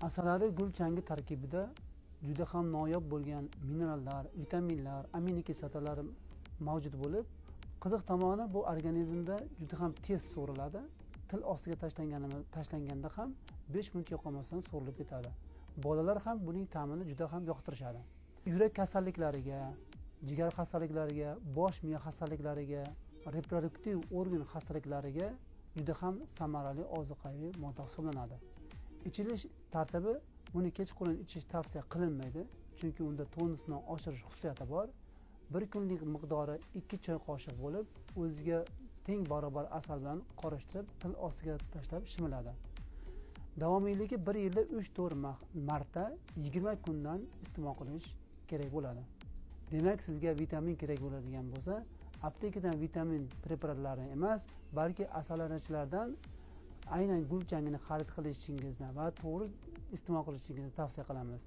Asalari gul changi tarkibida juda ham noyob bo'lgan minerallar, vitaminlar, aminokislotalar mavjud bo'lib, qiziq tomoni bu organizmda juda ham tez so'riladi. Til ostiga tashlanganda ham 5 minutga qolmasdan so'rilib ketadi. Bolalar ham buning ta'mini juda ham yoqtirishadi. Yurak kasalliklariga, jigar xastaliklariga, bosh miya xastaliklariga, reproduktiv organ xastaliklariga juda ham samarali ozuqaviy modda hisoblanadi. Ichilish tartibi: buni kechqurun ichish tavsiya qilinmaydi, chunki unda tonusni oshirish xususiyati bor. Bir kunlik miqdori 2 choy qoshiq bo'lib, o'ziga teng barobar asal bilan qorishtirib, til ostiga tashlab shimiladi. Davomiyligi 1 yilda 3-4 marta 20 kundan iste'mol qilish kerak bo'ladi. Demak, sizga vitamin kerak bo'ladigan bo'lsa, aptekadan vitamin preparatlarini emas, balki asalarichilardan aynan gul changini xarid qilishingizni va to'g'ri iste'mol qilishingizni tavsiya qilamiz.